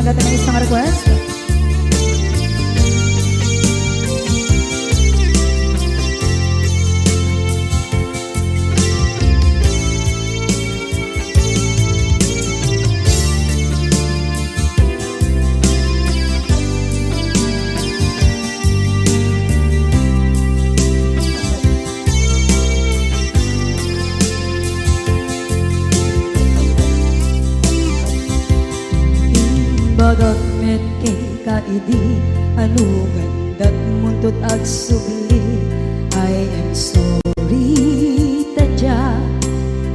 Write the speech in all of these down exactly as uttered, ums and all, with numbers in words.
Dati may isang request. Imbagak met kenka idi, anu gandat muntot agsubli. I am sorry, ta dia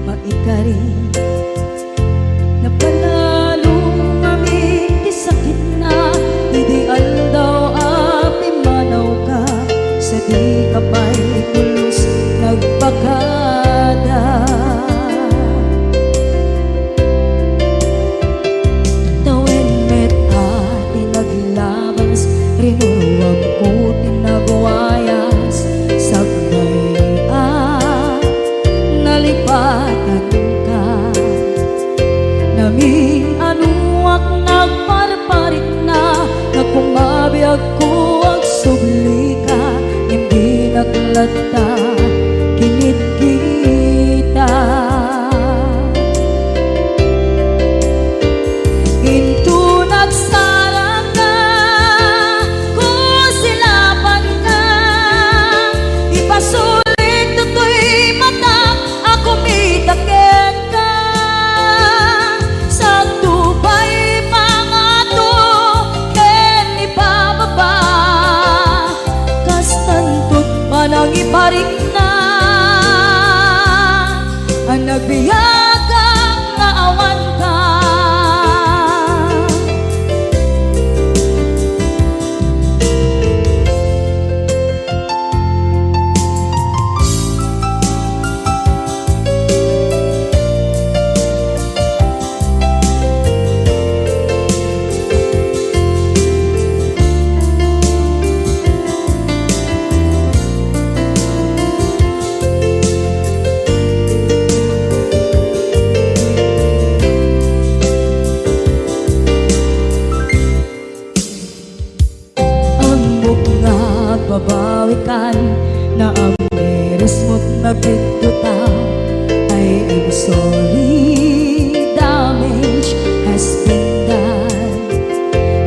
maikari. Napalalo ngamin ti sakitna idi aldaw a pimmanawka, sadika pay pulos nagbakada. Tawen met a ti naglabas, rinuruamko ti nagwayas, sakbay a nalipatanka. Namin-anuak nagparparikna, nagkumabiagko agsublika, ngem dinak latta kinitkita. Inton agsarangka, kusilapanka, ipasulik toy matak a kumita kenka. Sagto pay pangato ken ibababa, kastanto ti panangiparikna a nagbiagak nga awanka. Ammok nga agbabawikan, naammirismot nagdudduta. I am sorry, damage has been done.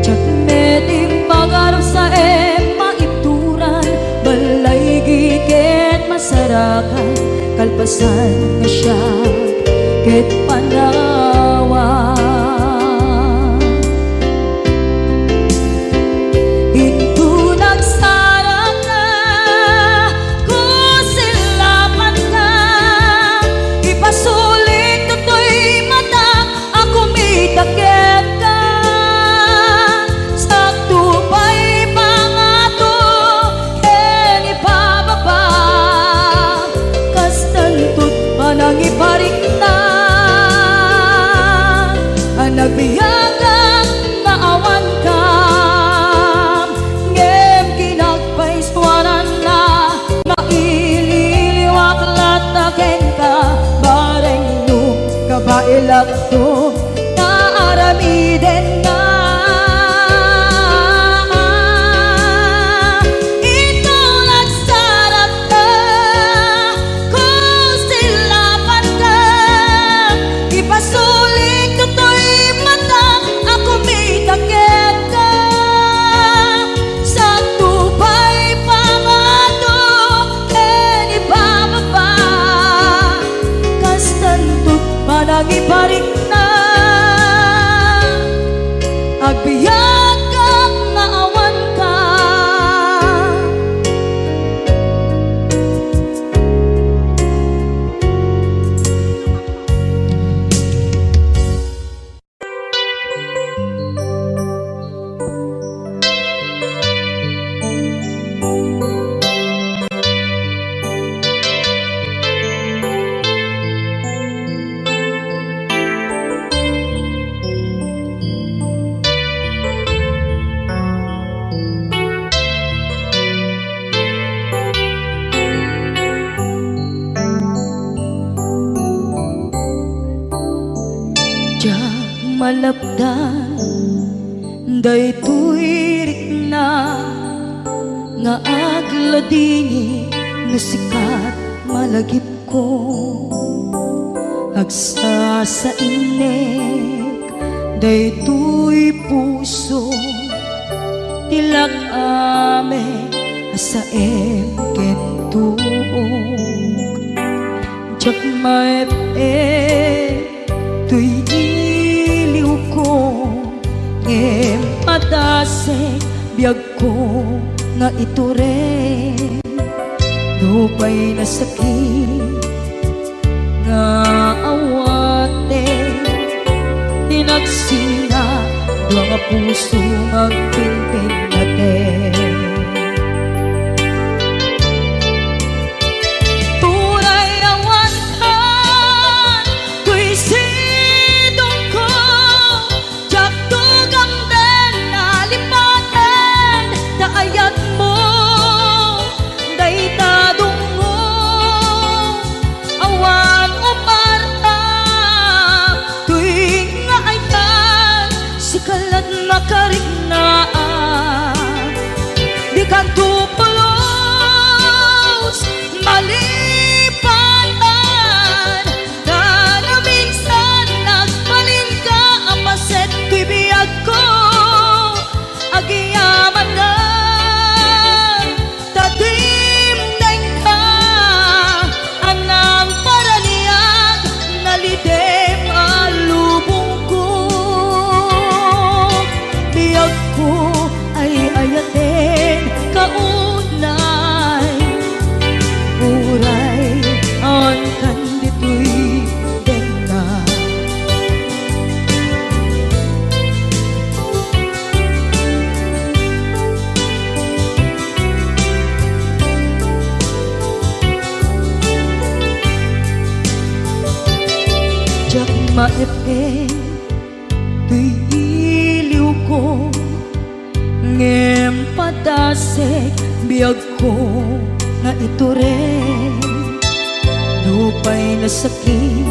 Diak met impagarupsaem maibturan, ballaygi ket masarakan, kalpasan nga siak ket panawan. Inton agsarangka, kusilapanka, ipasulik toy matak a kumita kenka. Sagto pay pangato ken ibababa, kastanto ti panangiparikna a nagbiagak nga awanka. Ngem kinagpaisuananna, maililiwak latta kenka, bareng no kabaelakto nga aramidenna. Inton agsarangka, kusilapanka, ipasulik toy matak a kumita kenka. Sagto pay pangato ken ibababa, kastanto ti panangiparikna, agbiagak nga awanka. Diak malapdan Daytoy rikna nga agladingit no sika ti malagipko. Agsasainek daytoy puso ti lak-am a saem ken tuok. Diak maep-ep toy iliwko, ngem padasek biagko nga itureng. Nupay nasakit nga awaten, inagsina dua nga puso nga agpinpinnaten. Uray awan kan toy sidongko, diak tugamden a lipaten ta ayatmo dayta dungngo. Awan uparta toy nga ayat, sika la't makariknaan. Dikanto pulos malipatan, ta naminsan nagbalinka a paset toy biagko. Agyamanak ta dimdengka a nangparaniag, nalidem a lubongko. Biagko ay ayaten kaunay, uray awan kan ditoy denna. Diak maep-ep toy iliwko, ngem padasek biagko nga itureng. Nupay nasakit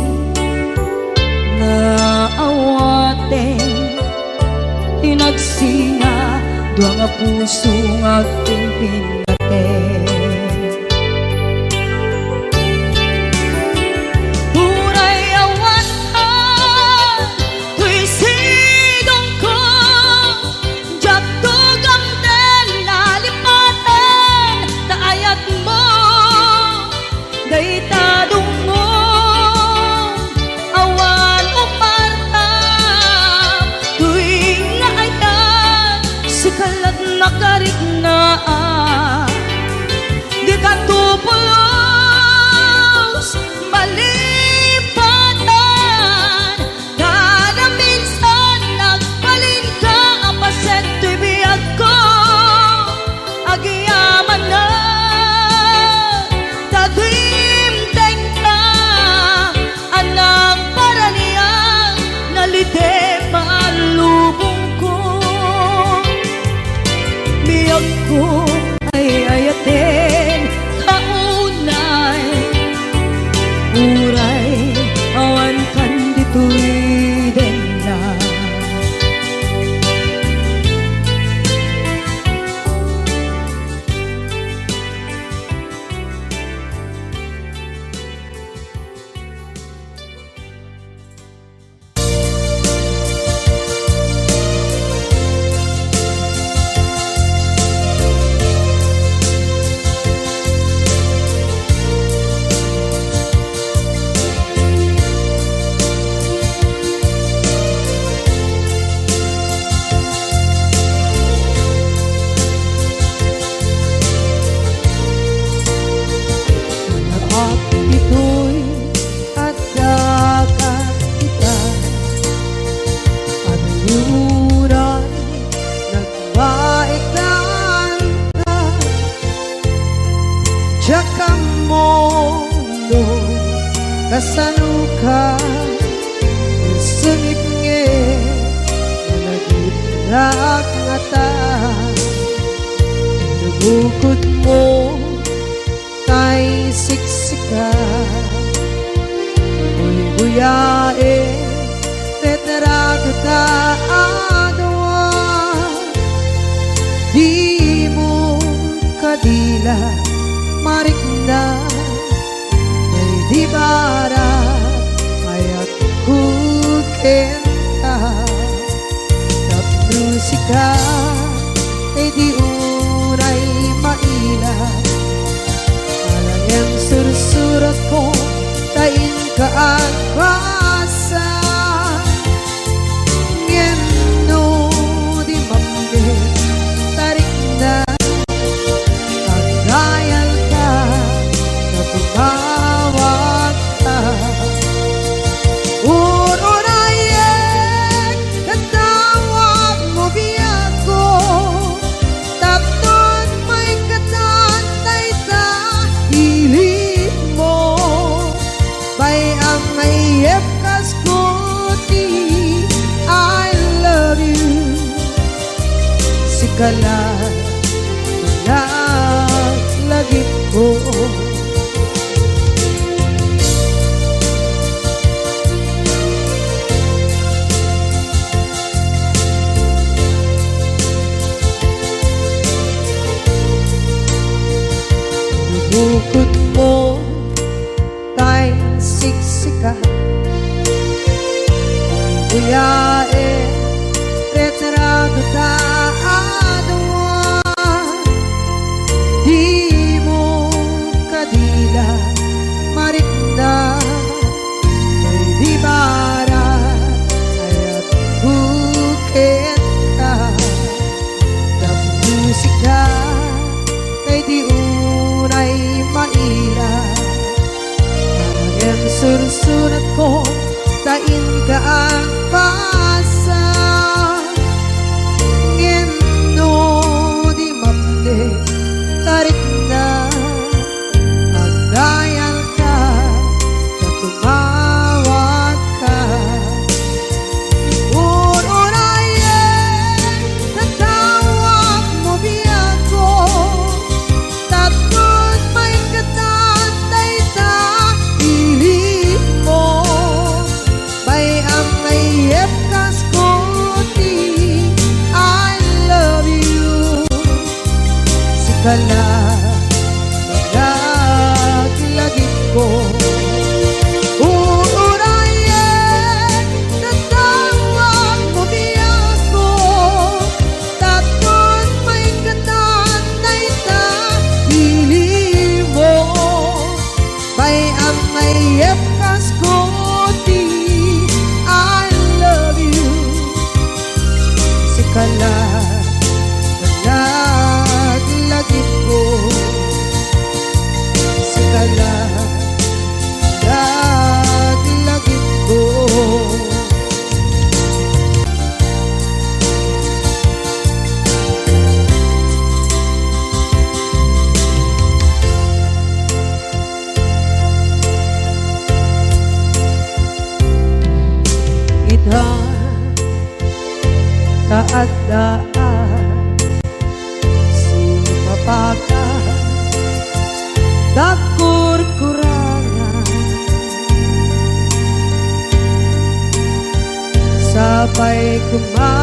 nga awaten, inagsina dua nga puso nga agpinpinnaten. Uray awan ka toy sidongko, diak tugamden a lipaten ta ayatmo dayta dungngo. Awan uparta toy nga ayat, sika la't makariknaan. Dikanto pulos malipatan, ta naminsan nagbalinka a paset toy biagko. Agyamanak ta dimdengka a nangparaniag, nalidem a lubongko. Biagko ay ayaten kaunay, uray awan kan ditoy denna. Naap ditoy adda kat ita, anuran nagbaekan ka. Diak ammo no kasano ka, sungit ngarud malagipnak ngata. Nabukod mo tay siksika, buybuyaen retrato ta a dua. marikna, daydi bararayatko kenka. Tapno sika, daydi unay maila, ala nga sursuratko, ta inka agbasa. Ngem no di mammit, ta rikna, agdayalka, ta tumawagka. Ur-urayek, katawagmo biagko, tapno maikatan dayta ilikmo. Bay-am nga iyepkasko ti I love you. Sika la, lagipko. Bukod mo tay siksika. Kuyae, retrato ta adua. Dimo kadila, marikna, daydi bararayatko kenka. Tapno sika, daydi unay maila, ala nga sursuratko, ta inka agbasa. Ngem no di mammit, ta rikna, agdayalka, ta tumawagka. Ur-urayek, katawagmo biagko, tapno maikatan dayta ilikmo. Bay-am nga iyepkasko ti I love you. Sika la, laglagipko. Ur-urayek, katawagmo biagko, tapno maikatan dayta ilikmo. Bay-am nga iyepkasko ti I love you. Sika la, laglagipko. Sika la, laglagipko. Ita, ta adda a sumapaka, dagkurkurangan. Sapay koma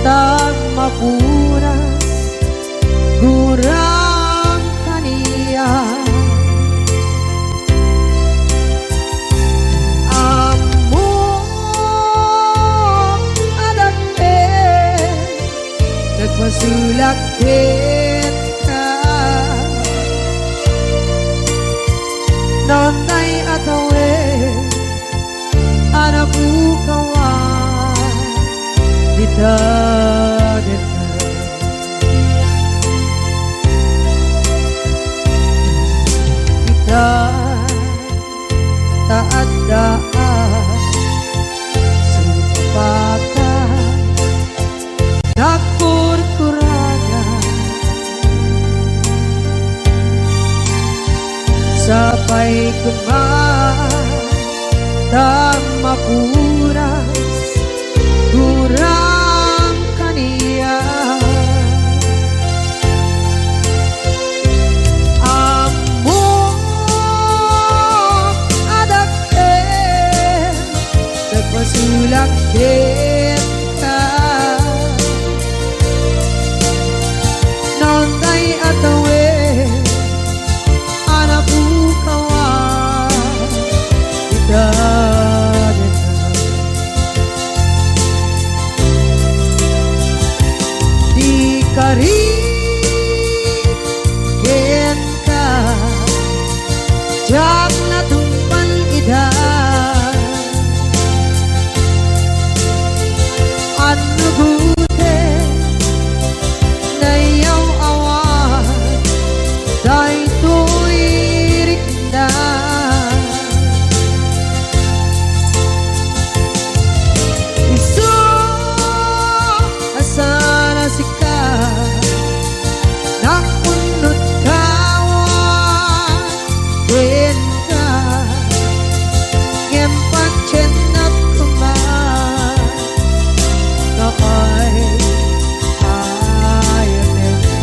ta mapunas, gurang kaniak. Ammok a dakkel, nagpasulak kenka. Naunay a tawen a napukawan dita deta. Ita, ta adda a sumapaka, nagkurkuragan. Sapay koma ta mapunas, gurang kaniak. Ammok a dakkel, nagpasulak kenka. Naunay a Diak natungpal ida. Annugoten nayaw-awan daytoy rikna. Isu a saan a sika, naunot kawan kenka, ngem patiennak koma nga ay ayatenka.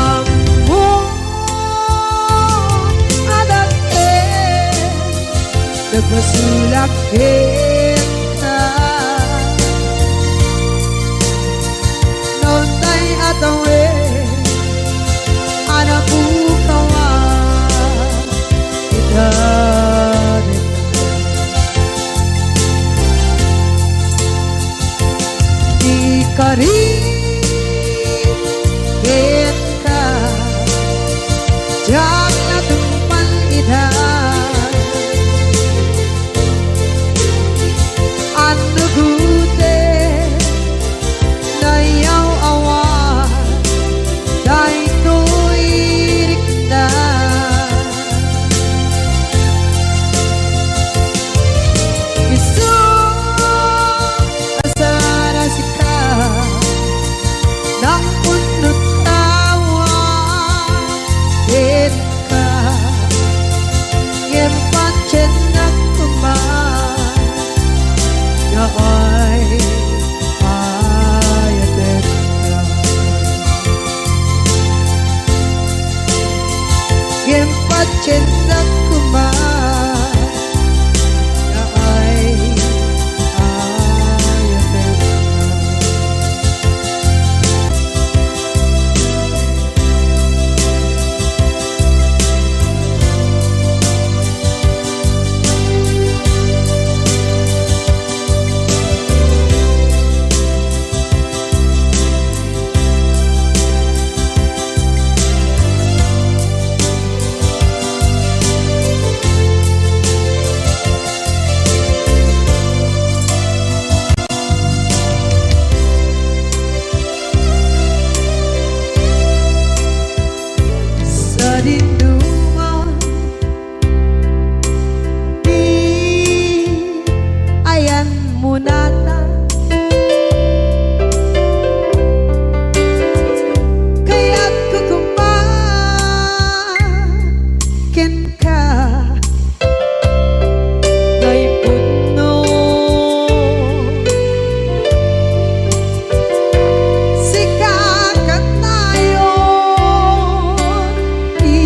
Ammom a dakkel, nagpasulak kenka. Nutay a tawen a napukawan ita. Di karit kenka, diak natungpal ida. Annugoten nayaw-awan daytoy rikna. Isu a saan a sika, naunot kawan kenka, ngem patiennak koma nga ay ayatenka. Ngem patiennak koma nga ay ayatenka. Sadinoman, di ayanmo natan. Kayatko koma kenka, nga ipudno. Sika kanayon ti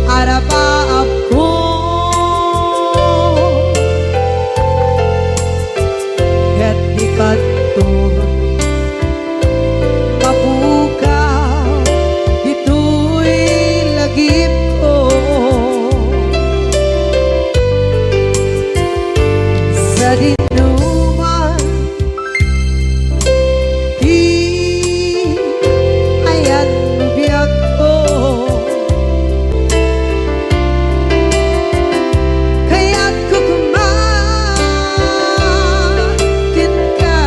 arabaabko. Ket di kanto mapukaw ditoy lagipko. Sadinoman ti ayanmo biagko. Kayatko koma kenka,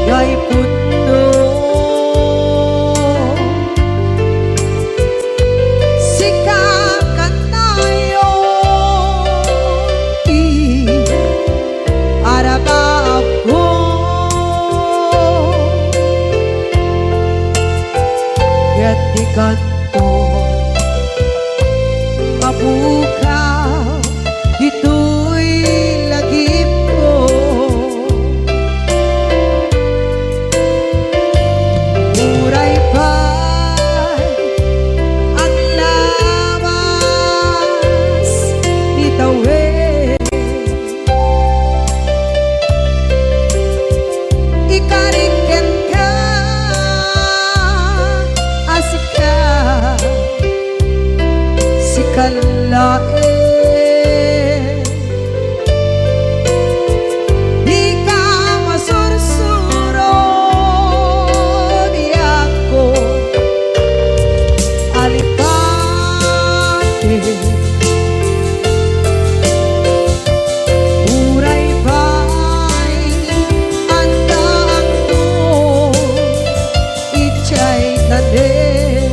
nga ipudno. Sika kanayon ti arabaabko. Ket di kanto mapukaw ditoy lagipko. Uray pay laeng. Dika masursuro, biagko, alipate. Uray pay adda anto idiay tanem.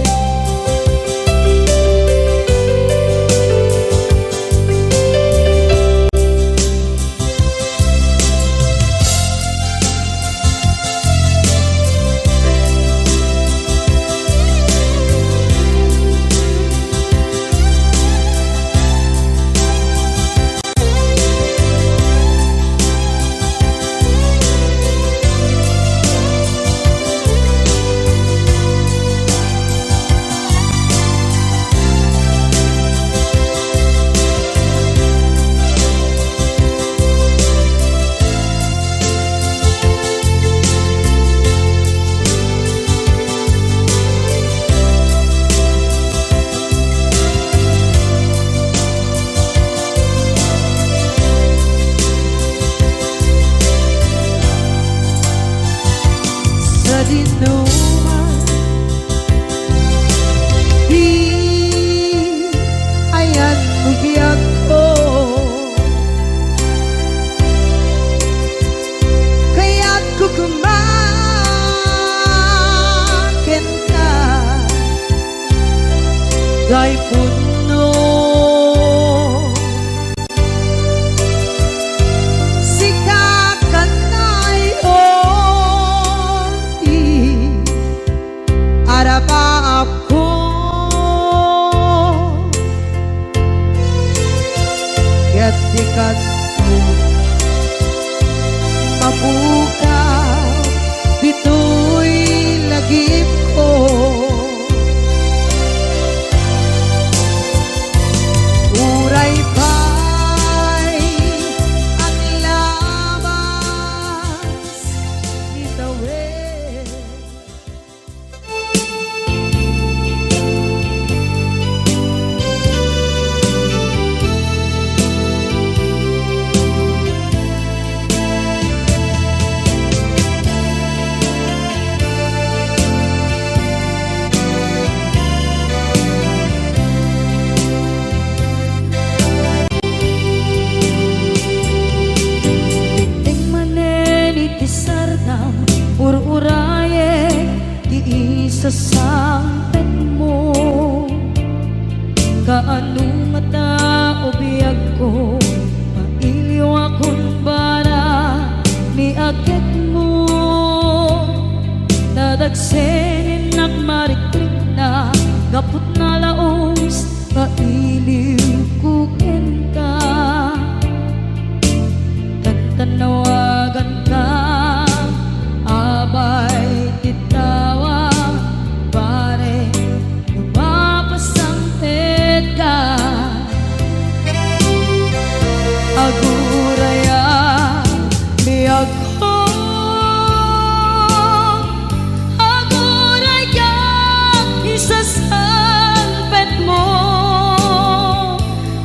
Sadinoman, di ayan mo biagko. Kayatko koma kenka, Daypunno. Sika kanayon ti arapaapko. Ket dika mapukaw ditoy lagipko. Uray pay aglabas ni tawen. Dimteng manen iti sardam, ur-urayek ti isasangpetmo. Kaano ngata, o biagko, mailiwakon bara ni aketmo. Nadagsen innak marikrikna, gapu ta nalaus nga iliwko kenka. Tantannawaganka, abay ti tawa, barek no mapasangpetka. Aguraya, biagko, agurayka, isasangpetmo.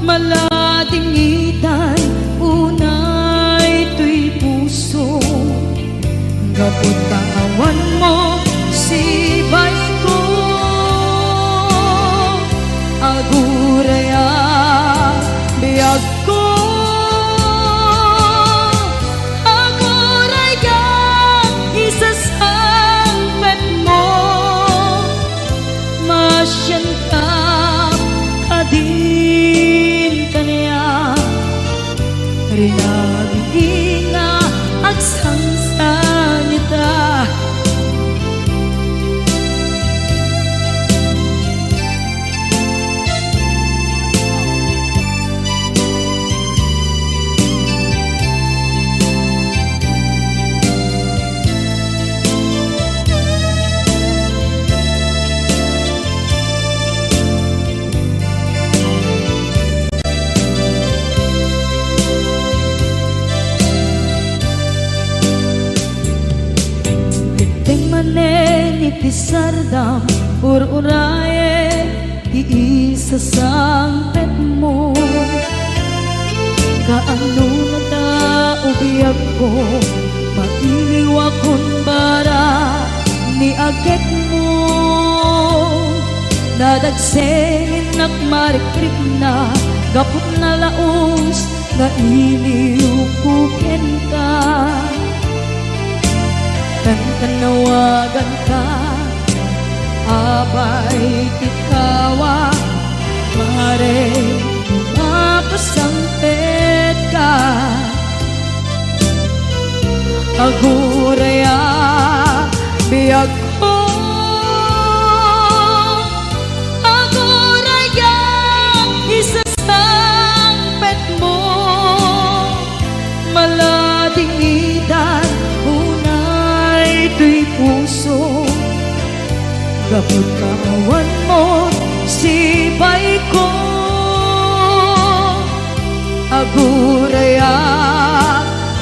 Maladingitan unay toy puso, gapu ta awanmo sibayko. Aguraya, biagko, agurayka, isasangpetmo. Maasianka kadin kaniak, rinabidi nga agsangsangita. Dimteng manen iti sardam, ur-urayek ti sasangpetmo. Kaano ta, o biagko, maiwakon bara ni agekmo? Nadagsengennak marikrikna gapu ta nalaus nga iliwko kenka. Kankanawaganka, abay, ti tawag, pare, makasangpetka. Aguraya, biagko. Aguraya, isasangpetmo. Maladingitan unay toy puso. Gapu ta awan mo sibayko. Aguraya,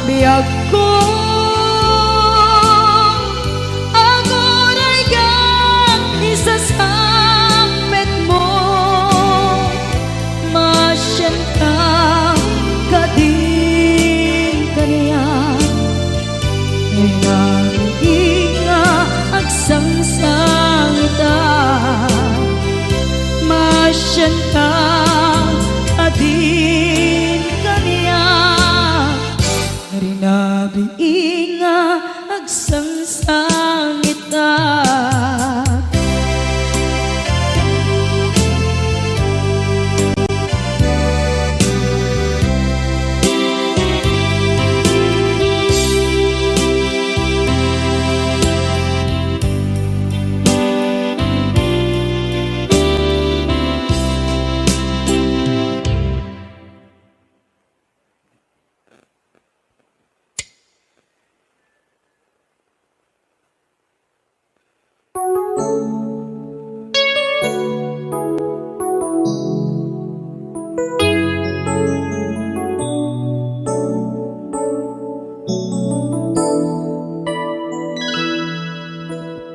biagko. Aguraya, isasangpetmo. Masianka kadin kaniak. Nangngegmo nga agsangsangitak. Masianka kadin kaniak. Rinabii nga agsangsangitak.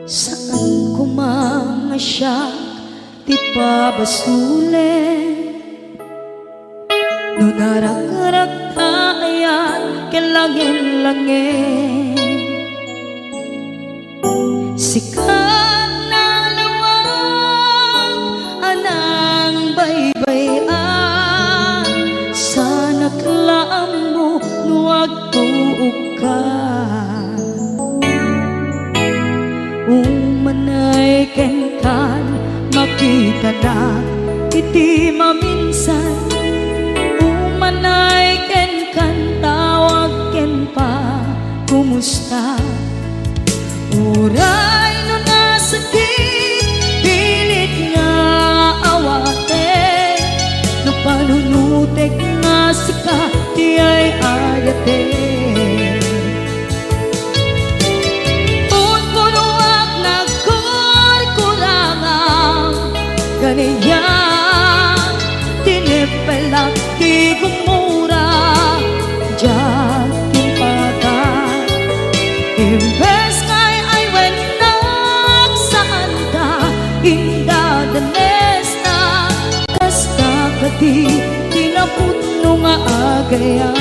Saan koma nga siak ti pabasolen. No narakrak ta ayat ken langen-langen, sika nalawag a nangbaybay-an, saanak la ammo no agtuokka. Umanay kenkan, makitanak iti maminsan. Umanay kenkan, tawag ken pa, kumusta? Uray no nasakit, pilit nga awatek, no panunotek nga sika ti ay-ayatek. Punpunoak nagkurkurangam, kaniak tineppelak ti gumura, diak timpakan. Imbes nga ay-ayennak, saanka indadanesna, kasta kadi ti napudno nga agayam.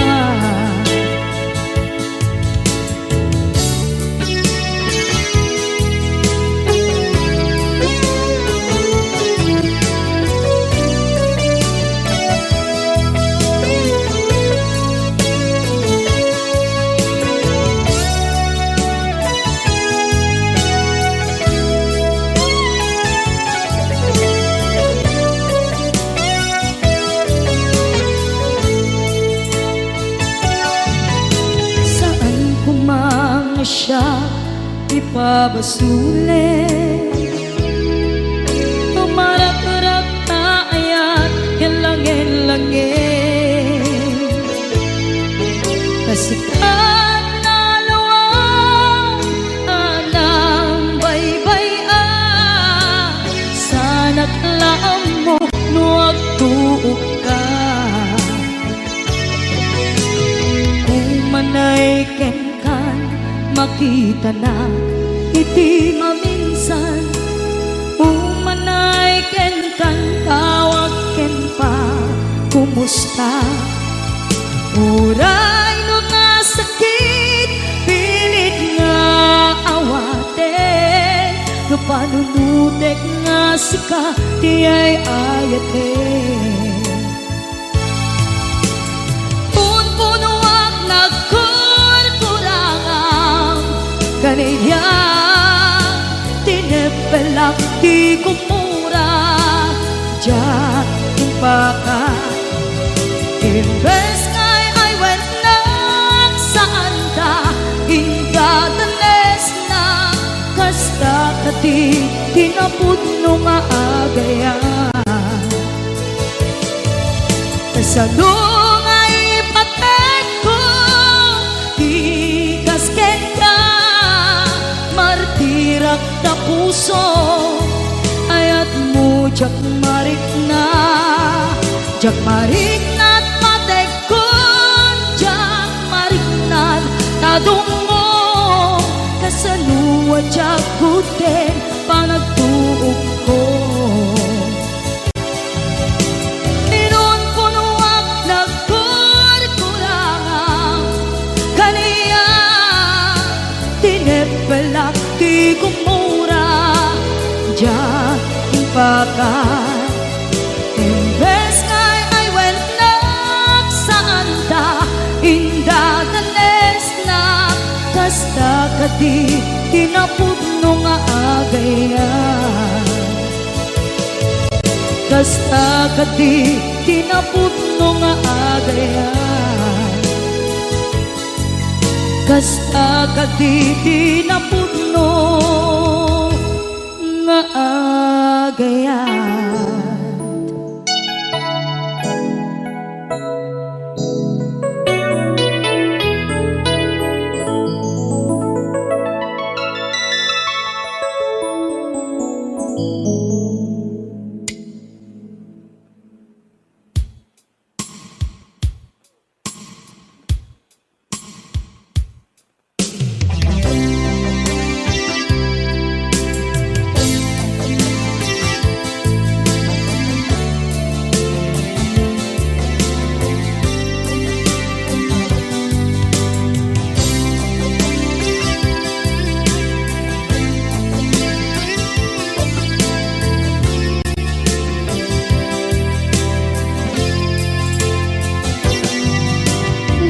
Saan koma nga siak ti pabasolen. Tumarakrak ta ayat ken langen-langen. Kasikat nalawag a nangbaybay-an, saanak la ammo no agtuokka. Umanay kenkan, makitanak iti maminsan. Umanay kenkan, tawag Dek nga sika ti ay-ayaten. Punpunoak nagkurkurangam, kaniak tineppelak ti gumura, diak impaka. Imbes nga ay-ayatennak, saanda indadanesna, kasta kadi ti napudno nga agayat. Kasano nga ipatekko ti kas kenka, martirak ta puso, ayatmo diak marikna, diak marikna ti patekkon, diak marikna ti tadongmo, kasano a diak gudden panagtuokko. Inunpunoak nagkurkurangam, kaniak tineppelak ti gumura, diak impaka. Imbes nga ay-ayatennak, saanda indadanesna, kasta kadi ti napudno nga agayat. Kasta kadi ti napudno nga agayat. Kasta kadi ti napudno nga agayat.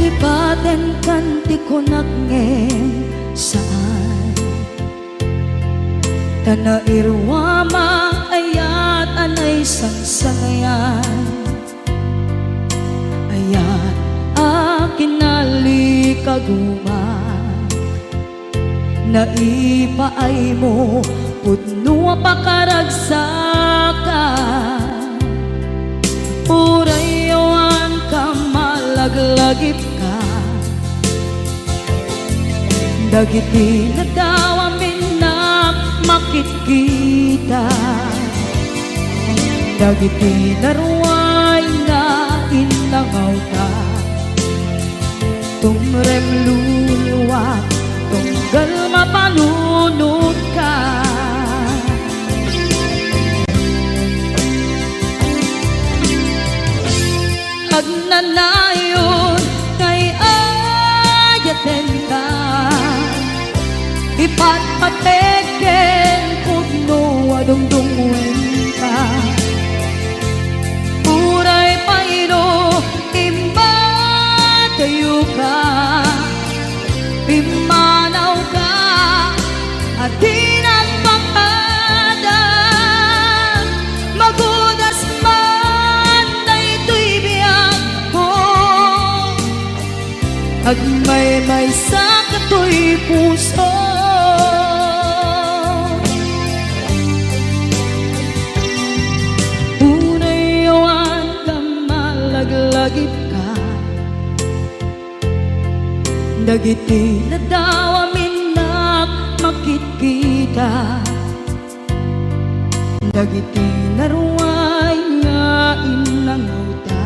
Lipatenkan ti kunak ngem saan. Ta nairuam a ayat a naisangsangayan. Ayat a kinalikaguma. Naipaaymo, pudno a pakaragsakan. Uray awan ka, malaglagipka. Dagiti nadawam innak makitkita. Dagiti naruay nga innangawta. Tumrem luluak, tunggal mapanunotka. Agnanayon nga ay-ayatenka, ipatpatek ken pudno a dungdungngoenka. Uray pay no immadayoka, pimmanawka a di nagpakada. Magudas man daytoy biagko, agmaymaysa katoy puso. Uray awan ka, malaglagipka. Dagiti nadawam innak makitkita. Dagiti naruay nga innangawta.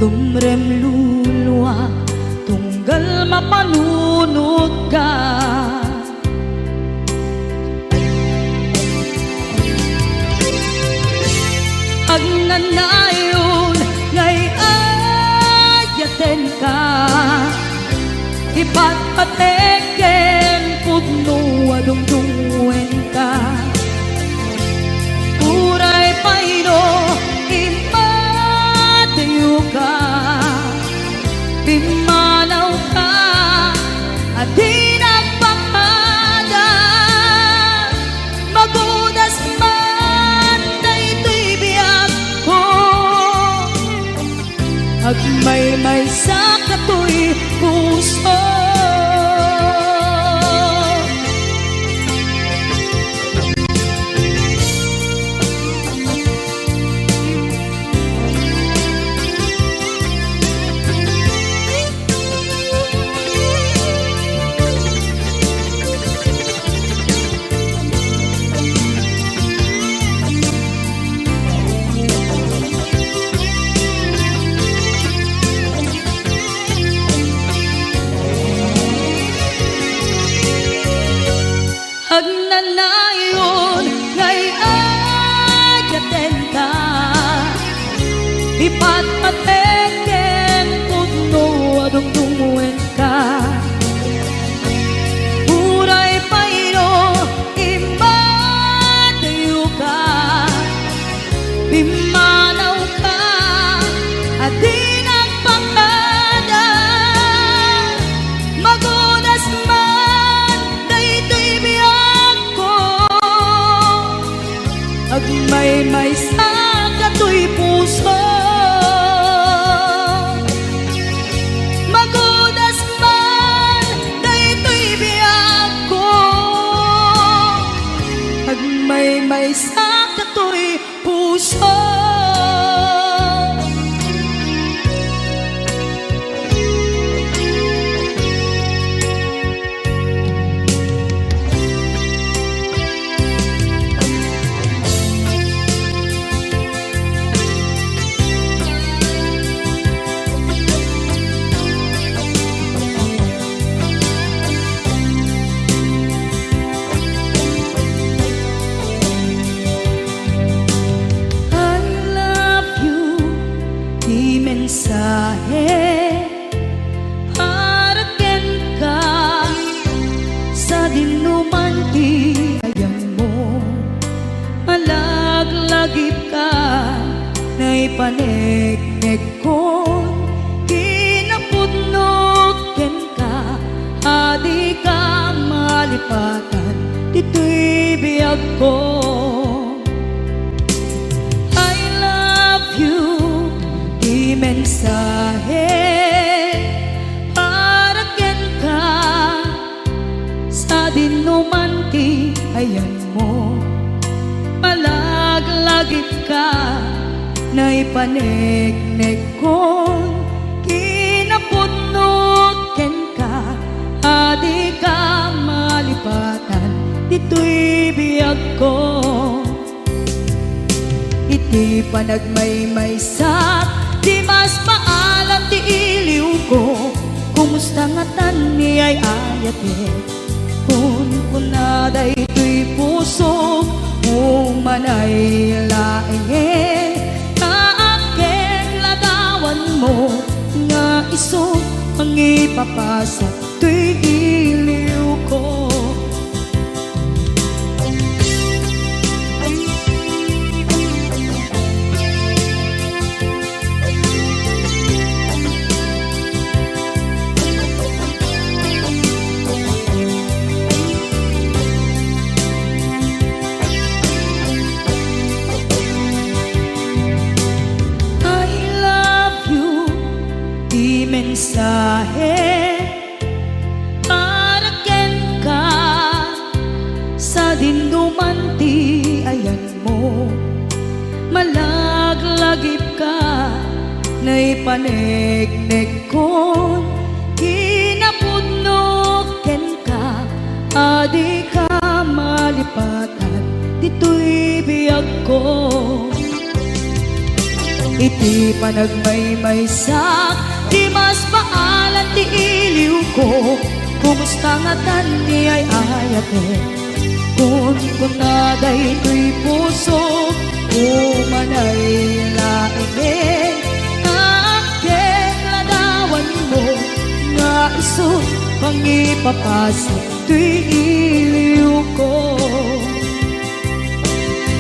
Tumrem luluak, tunggal mapanunotka. Agnanayon nga ay-ayatenka, ipatpatek ken pudno a dungdungngoenka. Agmaymaysa katoy puso. Agnanayon nga ay-ayatenka, ipatpatek ken pudno a dumdumngka. Uray pay no immadayoka, pimmanawka a di nagpakada. Magudas man daytoy biagko, agmaymaysa katoy puso. Magudas man daytoy biagko, agmaymaysa katoy puso. I love you, ti mensahe para kenka, sadin no man ti ayanmo. Malaglagipka, naipaneknekkon kinapudno kenka, a dika malipatan ditoy biagko. I love you, ti mensahe para kenka, sadin no man ti ayanmo. Malaglagipka, naipaneknekkon kinapudno kenka, a dika malipatan ditoy biagko. Iti panagmaymaysak, di mas maalam ti iliwko. Kumusta ngatan ni ay-ayatek? Kunkuna daytoy pusok, umanay laengen. Naakkek ladawanmo nga isu mangipapasak toy iliwko. I love you, ti mensahe para kenka, sadin no man ti ayanmo. Malaglagipka, naipaneknekkon kinapudno kenka, a dika malipatan ditoy biagko. Iti panagmaymaysak, di mas maalam ti iliwko. Kumusta ngatan ni ay-ayatek? Kunkuna daytoy pusok, umanay laengen. Naakkek ladawanmo nga isu mangipapasak toy iliwko.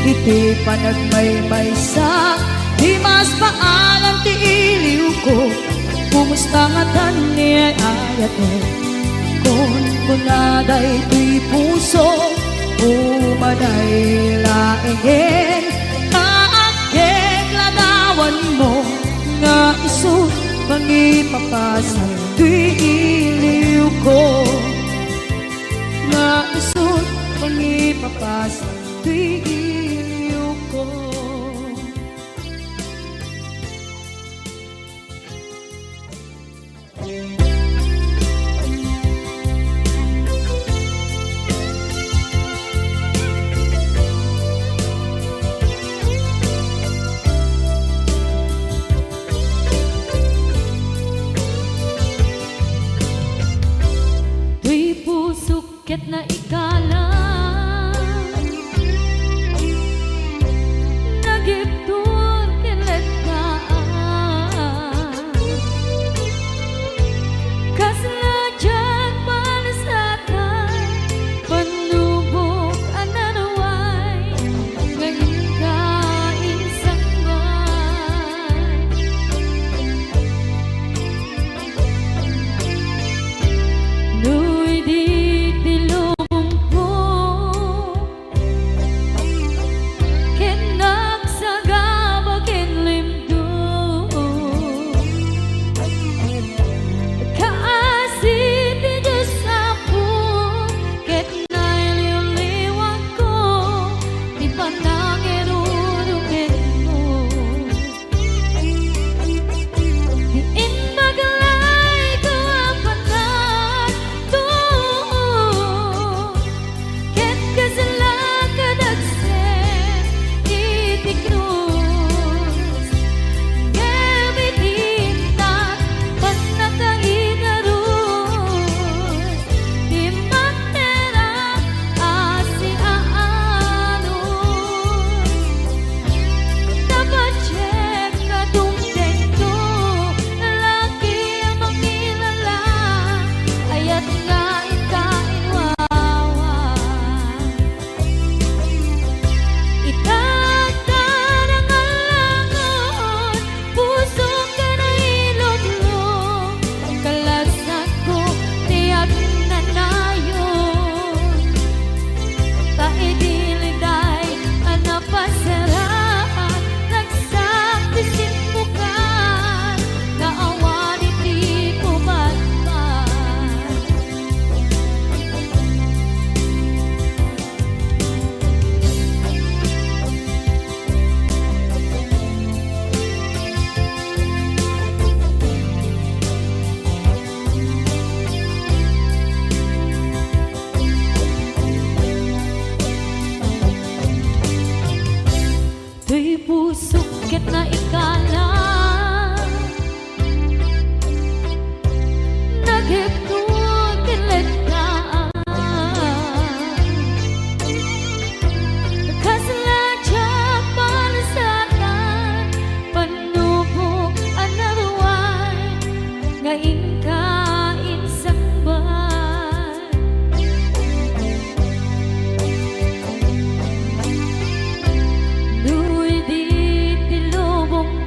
Iti panagmaymaysak, di mas maalam ti iliwko. Kumusta ngatan ni ay-ayatek? Kunkuna daytoy pusok, umanay laengen. Naakkek ladawanmo nga isu Pangipapasan toy iliwko, nga isut' pangipapasan toy iliwko. Toy pusok ket naikalang, nagibtur ken letnaan. Kasla diak palasatan, pannubok a naruay, nga inka insangbaay. No idi ti lubongko, ken nagsagaba ken limdum. Kaasi ti Dios Apo, ket nailiwliwatko ti panangirurumenmo. Diin maglayko a panagtuo, ket kasla kadagsen iti krus. Ngem iti intan, pannakaigarus, ti matera a siaanus. Napadiek a dumtengto, laki a makilala, ayat nga inka inwawa. Ita ta nangalangon, pusok a nailublo, kalasatko ti agnanayon. Ta idi liday a napasaraan, ragsak ti simmukan, nga awan iti kumatmat. Toy pusok ket naikalang, nagibtur ken letnaan. Kasla diak palasatan, pannubok a naruay, nga inka insangbaay. No idi ti lubong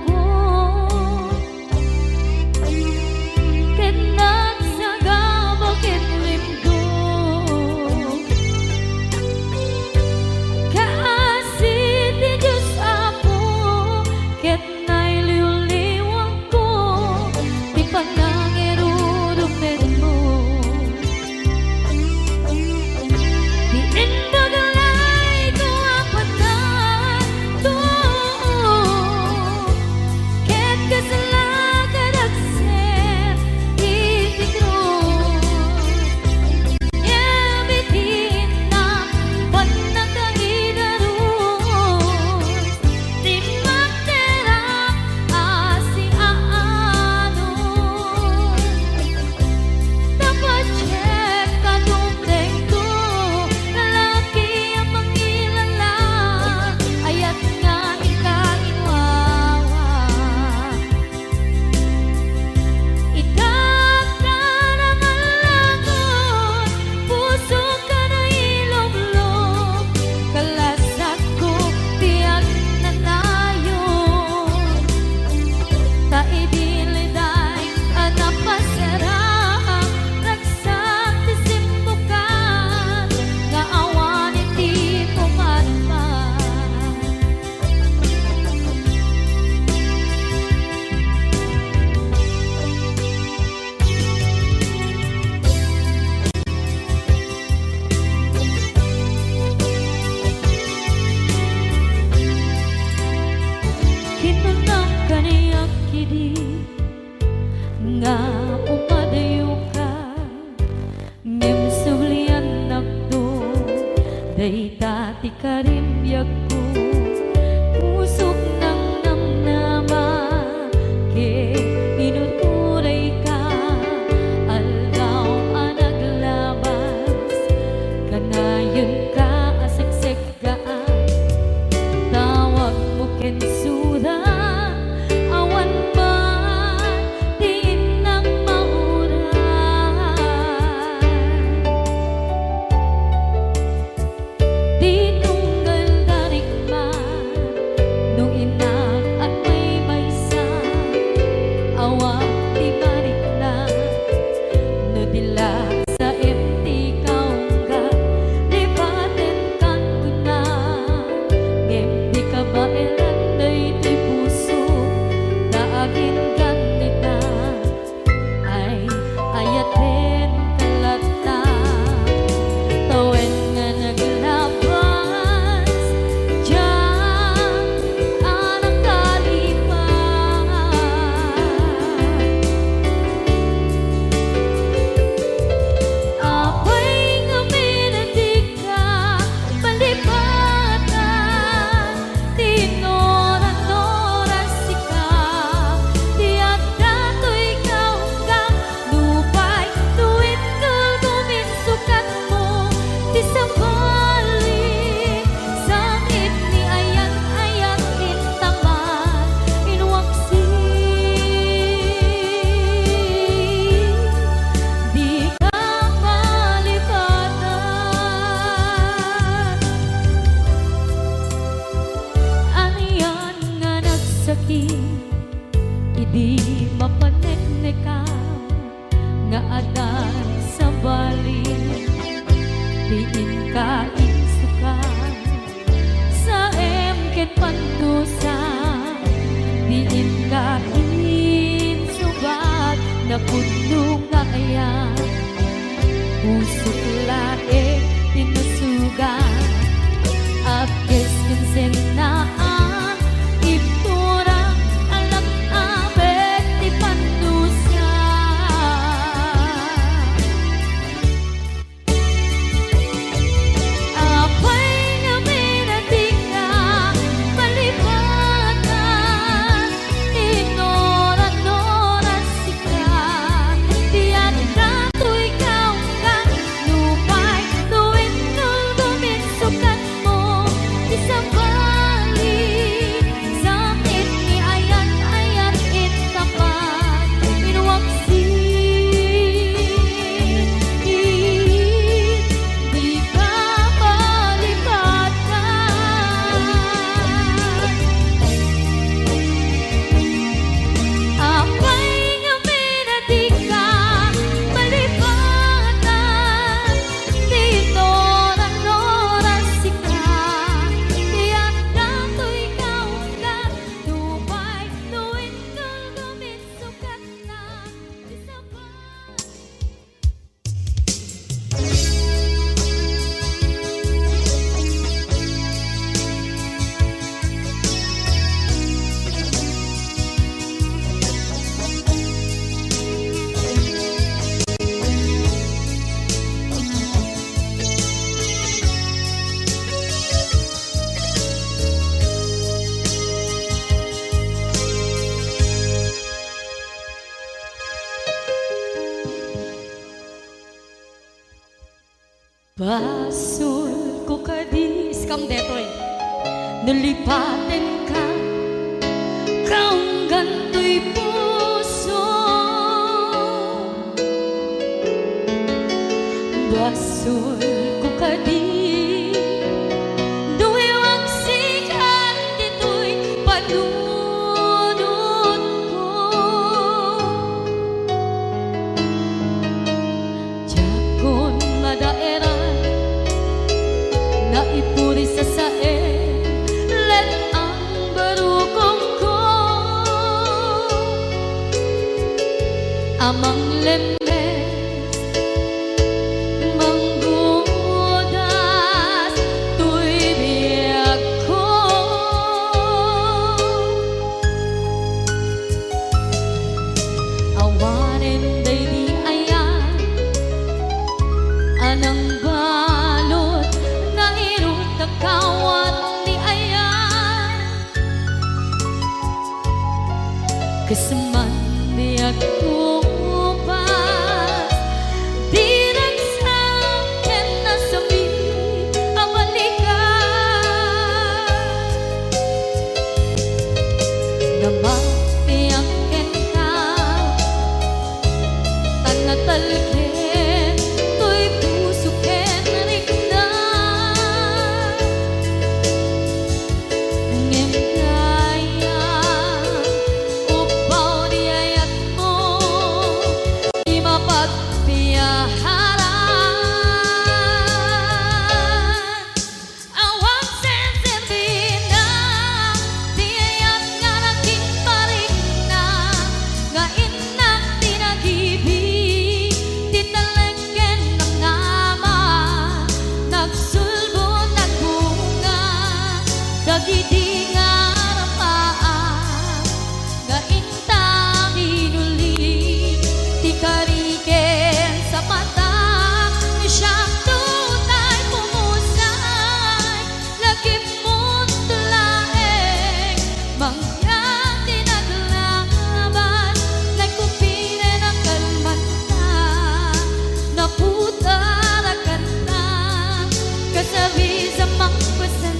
Ti karimbiagko, pusok nangnamnama, ket inuturayka, aldaw a naglabas, kanayon ka a seksekgaan. Tawagmo ken sura, awan man ti innam mauray. Ti tunggal darikma, no innak agbaybaysa, awan ti marikna, no dilak saem ti kaungga, lipatenkan kuna, ngem di kabaelan daytoy puso, ta aginggan ita. Ay, ayatenka latta, tawen nga naglabas, diak a nakalipat. Apay ngamin a dika malipatan? Ti innoran-noran sika, ti adda toy kaunggam, nupay no intoy guminsukatmo, ti sabali, sangit ni ayan-ayan intaman, inwaksi, dika malipatan. Anian nga nagsakit idi mapaneknekam nga adda sabali ti inka insukat. Saem ket pandusa ti inka insukat, napudno nga ayan. Pusok laeng ti nasugat, apkes ken sennaan, ibtura, alak-abet ti pandusa. Apay ngamin a dika malipatan? Innoran-noran sika, ti adda toy kaunggam, nupay no intoy guminsukatmo, ti sabali, sangit ni ayan-ayan intaman, inwaksi, dika malipatan. Apay ngamin a dika malipatan? Ti innoran-noran sika, ti adda toy kaunggam, nupay no intoy guminsukatna, ti sabali. Basolko kadi, iskam detoy. No lipatenka, kaunggan toy puso. Basolko kadi, no iwaksikan ditoy panunotko. Diakon madaeran, naipuri sasaen, let-ang barukongko a manglemmes, manggudas toy biagko. Awanen daydi ayan a nangbalud nga irutaka Kas man di agkupas, di ragsak ken nasami a balikan. Namatiak kenka, tan natalged toy puso ken rikna. Ngem dayta, upbaw di ayatmo, di mapagpiaharan. Awan senserbina, di ayat nga naging parikna, nga innak ti nagibi, ti talek ken namnama, nagsulbo, nagbunga, dagidi nga arpaam, nga inta minuli, ti kari ken sapata, siak tutay pumusay, lagipmo laeng, mangyan ti naglaban, nagkupiren a kalmanta, naputar a kanta, kasabis a mangpasen-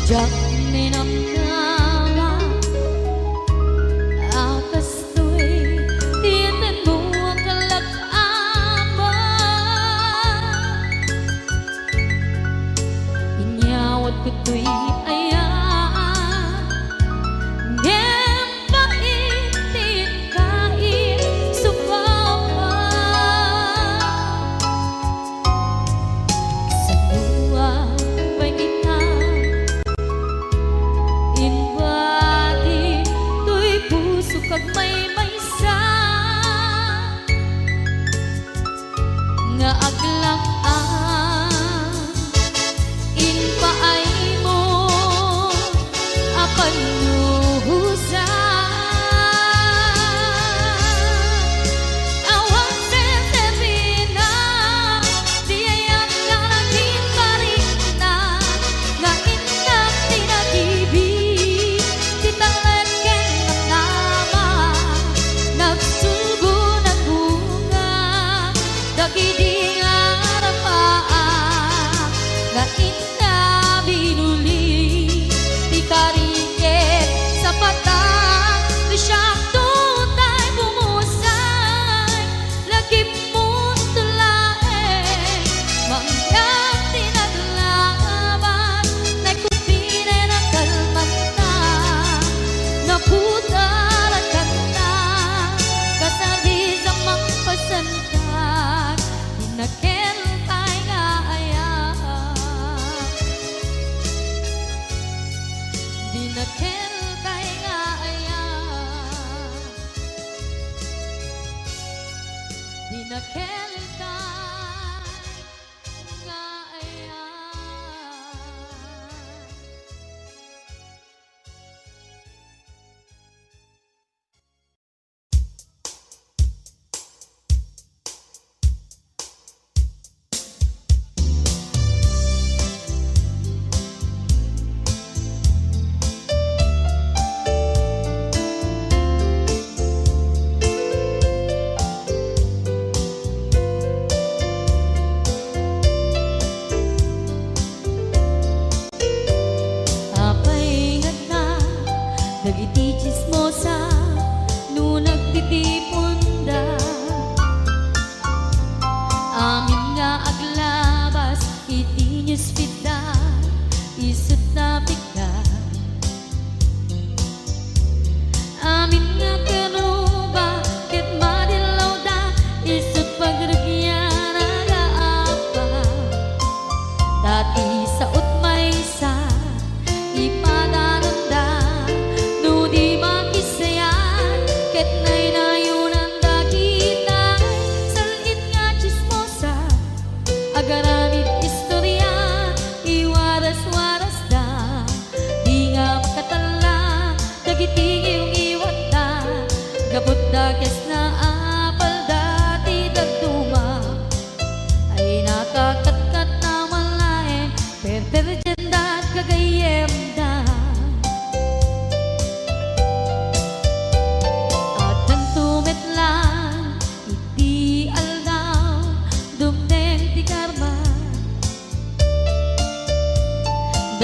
Diak ninamnama a kastoy ti intanmo a kalak-aman. Inyawat ko toy ayat, ngem pait ti inkaisubaban. Kasano a pay ita, inbadim toy pusok agmaymaysa. Nga aglak-am, impaaymo a pannuhosan. Awan senserina, di ayat nga naging parikna, nga innak ti nagibi, ti talek ken namnama, nagsulbo, nagbunga, dagidi nga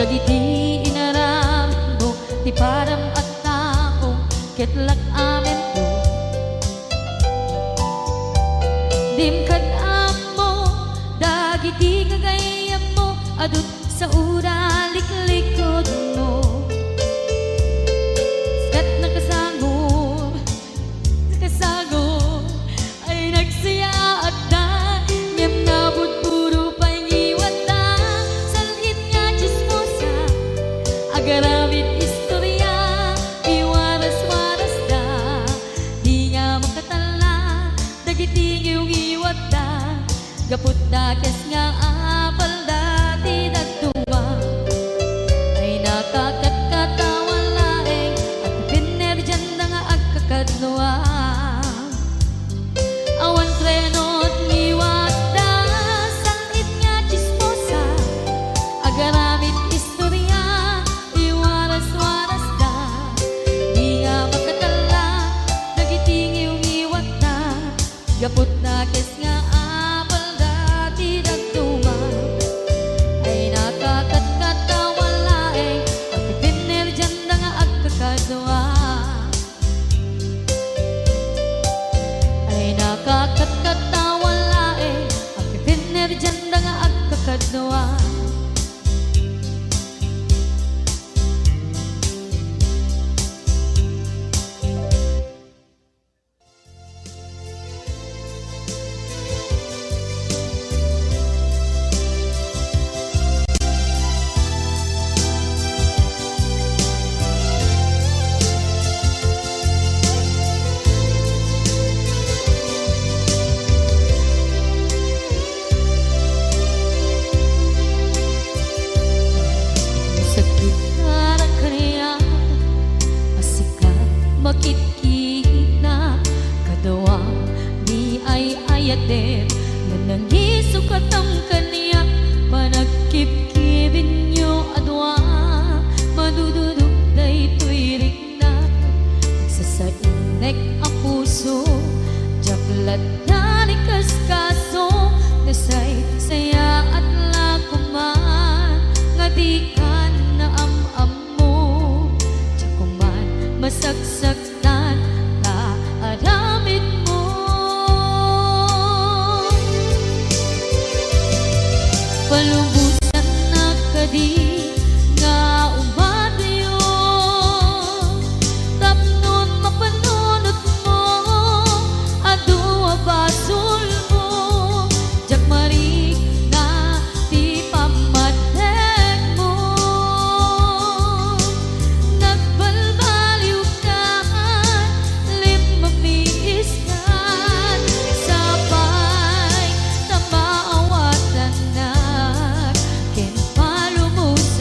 Dagiti inaramidmo ti param a tao ket lak-amento. Dim kad-ammo dagiti gagayyemmo a dut-, saoda liklikudmo. Ket nakasangop, nakasangop, ay nagsayaatda, ngem nabudbudo pay ngiwatda. Sal-it nga tsismosa, agaramid istoria, iwaras-warasda. Di nga makatalla dagiti ngiwngiwatda, gapu ta kes nga apalda ti dadduma. Ay nakakatkatawan laeng, agpipinnerdianda nga agkakadua. Awan trenot ngiwatda, sal-it nga tsismosa, agaramid istoria, iwaras-warasda. Di nga makatalla dagiti ngiwngiwatda, gapu ta kes nga apalda ti dadduma. Ay nakakatkatawan laeng, agpipinnerdianda nga agkakadua. Ay nakakatkatawan laeng, agpipinnerdianda nga agkakadua. Sakit nga kaniak a sika makitkita, kadua ni ay-ayatem, nanangiso katam kaniak, panagkibkibinyo a dua, madududok daytoy rikna. Nagsasainek a puso, diak latta ni kaskaso, nasaysayaat la koman nga dikan naam-ammo, diak koman masaksaktan ta aramidmo. Palubosannak kadi nga umatyo tapnon mapanunotmo, adu a basolmo, diak marikna ti pammategmo. Nagbalbaliwkan, limmamiiskan, sapay ta maawatannak ken palubos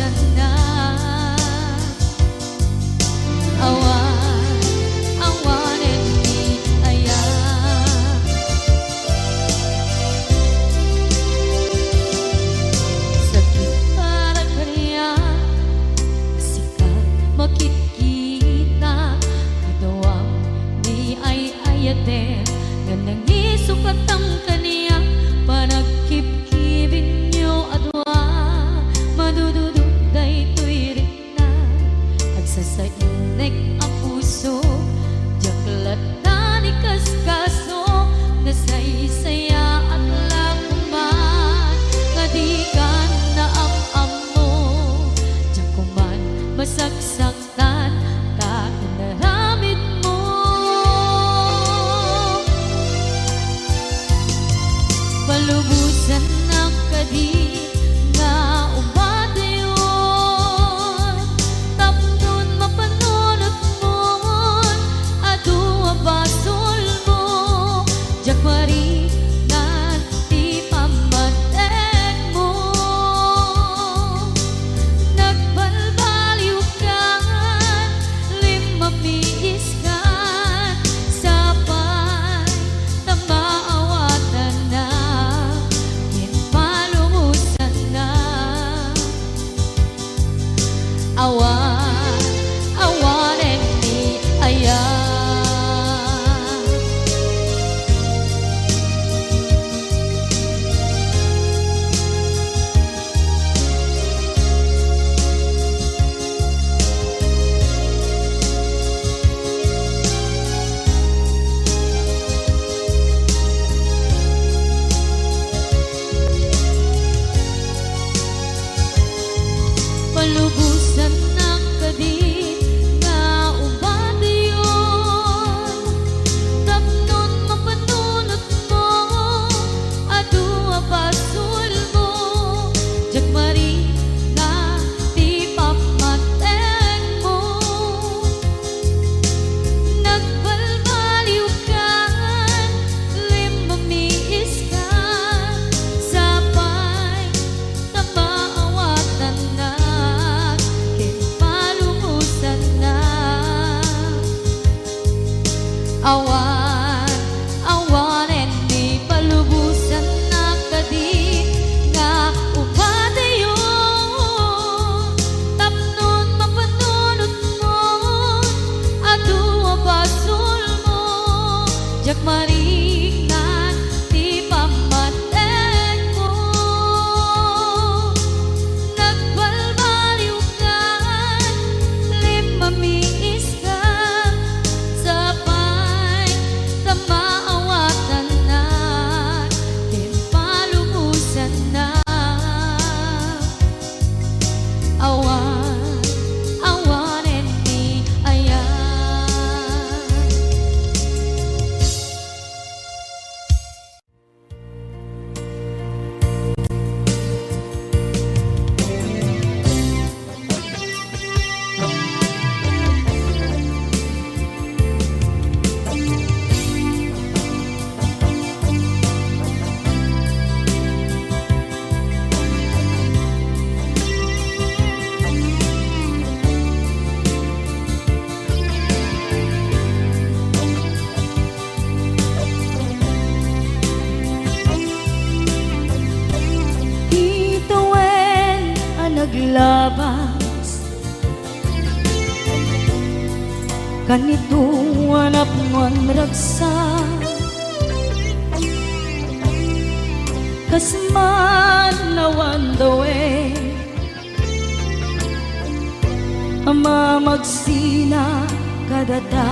Naglabas kanito a napnoan ragsak, kas man awan dawen a mamagsina kadata.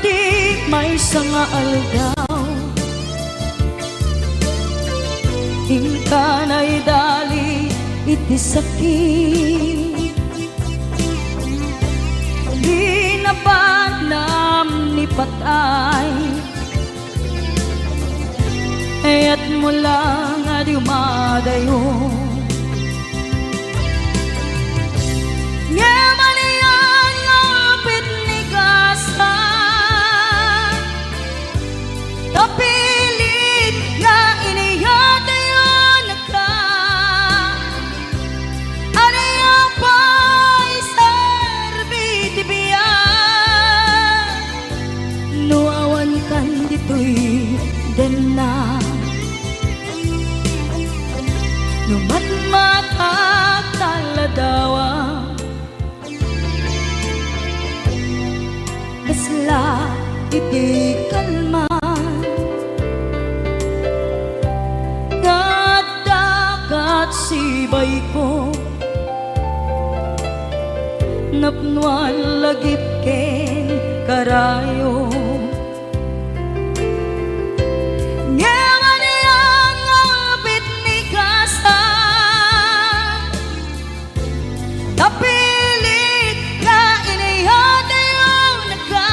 Iti maysa nga aldaw, inka naidali iti sakit. Di nabanam ni patay, kayatmo lang a dumadayo. Ngem ania nga upit ni Gasa, ta pilit nga iniyatayonka. Ania pay serbi ti biag no awan kan ditoy denna? No matmatak ta ladawa, kasla iti kalman nga adda kat sibayko, napnoan lagip ken karayo. Ngem ania nga upit ni Gasa, ta pilit nga iniyatayonka.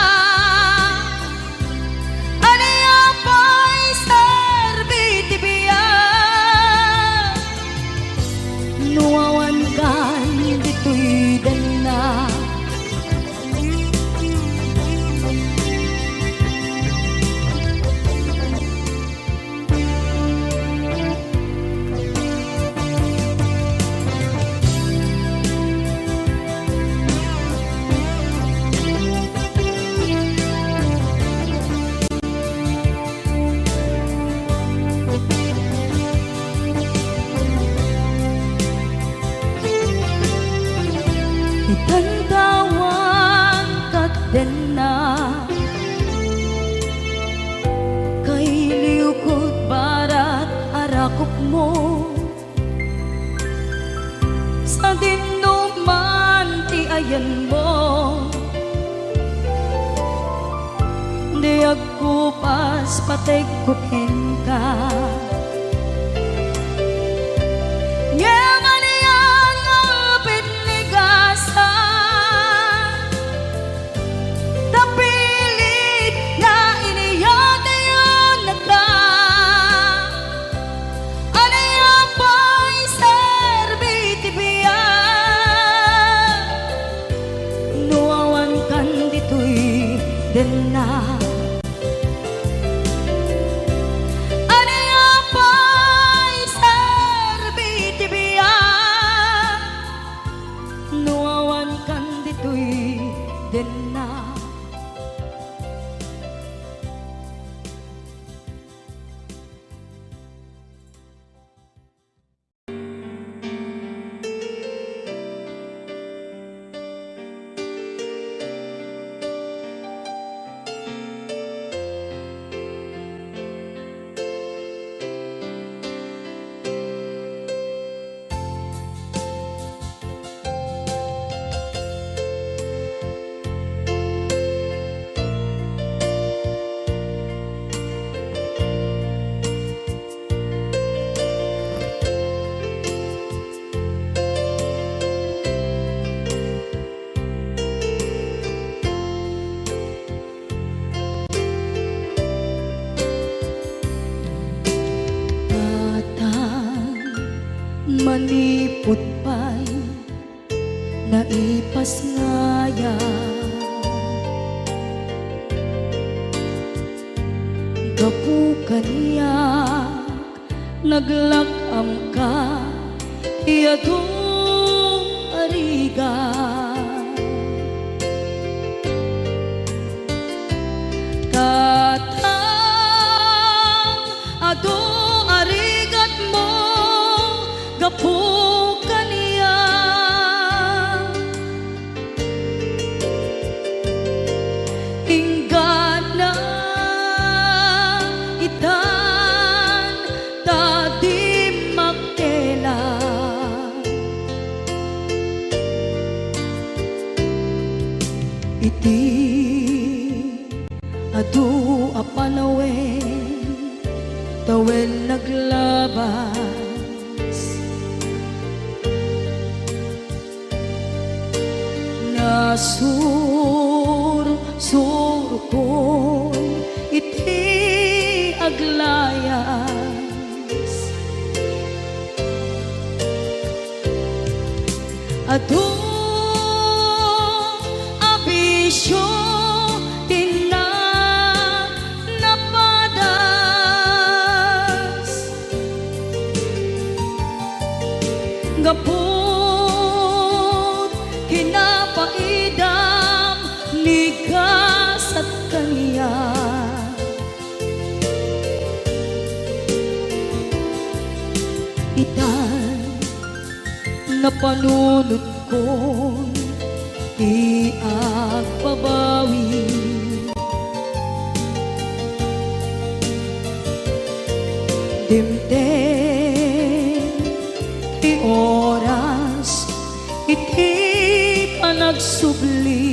Ania pay serbi ti biag no awan kan ditoy denna? Itan ta awan kat denna, kailiwko ti barat a rakupmo. Sadin no man ti ayanmo, di agkupas pategko kenka. Ngem ania nga upit ni Gasa, ta pilit nga iniyatayonka. Ania pay serbi ti biag no awan kan ditoy denna? Ania pay serbi ti biag no awan kan ditoy denna? Tatang, manipud pay naipasngayam. Gapu kaniak, naglak-amka ti adu a rigat. Tatang, adu a rigat Tawen naglabas, nasursurkon iti aglayas. Adu a bisio ti na-, napadas. Gapu ti napaidam ni gasat kaniak. Itan napanunotkon ti agbabawi. Dimteng ti oras iti panagsubli.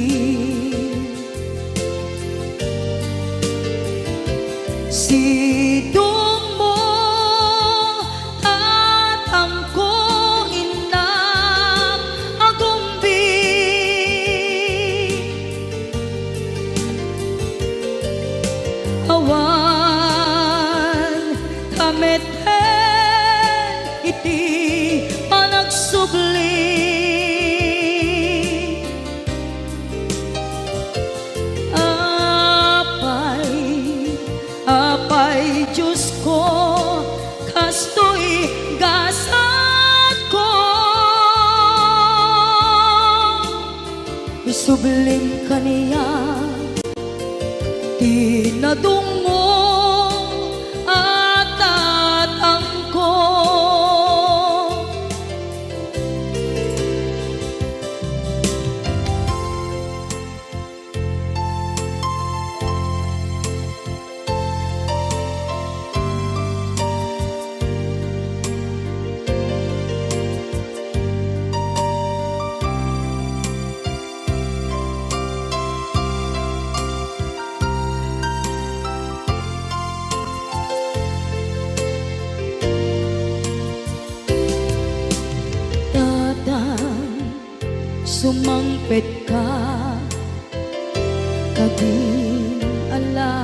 Sidongmo, tatangko, innak, agumbi. Awan ka met iti panagsubli. Apay, apay, Diosko, kastoy gasatko. Isublim kaniak ti nadungngo a tatangko. Tatang, sumangpetka kadin ala.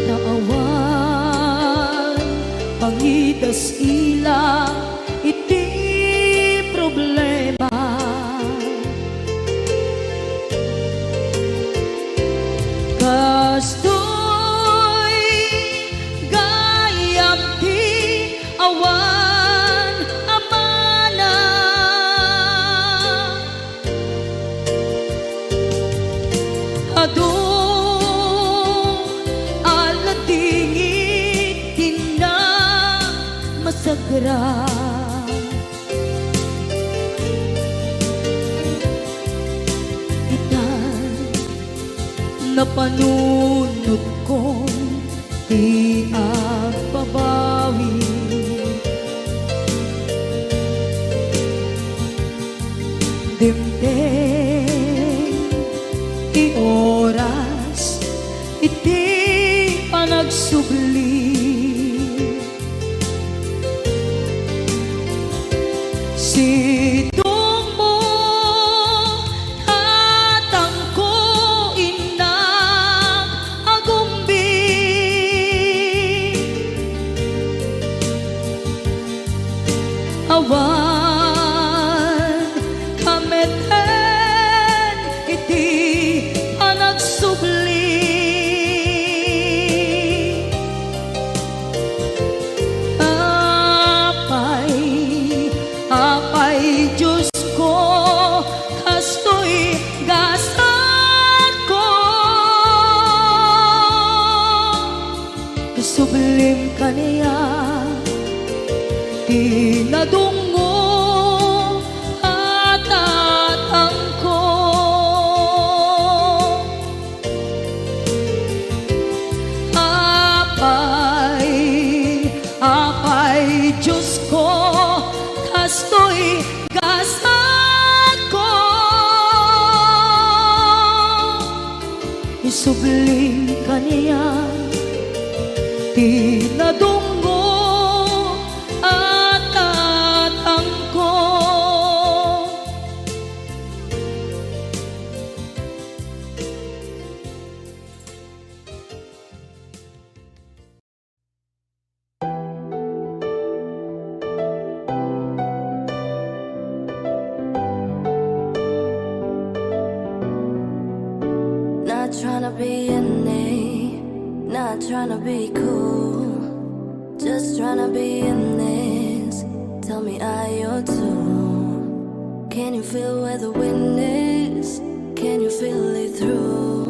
Ta awan pangidas-ila iti problema. Kastoy gayam ti awan a mana. Adu a ladingit ti namasagra. Itan, napanunotkon ti agbabawi. Dimteng ti oras iti panagsubli. Sidongmo, tatangko, innak, agumbi. Awan ka met iti panagsubli. Apay, apay, Diosko, kastoy gasatko. Isublim kaniak ti nadungngo a tatangko. Apay, apay, Diosko, kastoy gasatko. Isubli kaniak ti nadunggo a tatangko. Not tryna be in it, not tryna be cool. Just tryna be in this. Tell me, are you too? Can you feel where the wind is? Can you feel it through?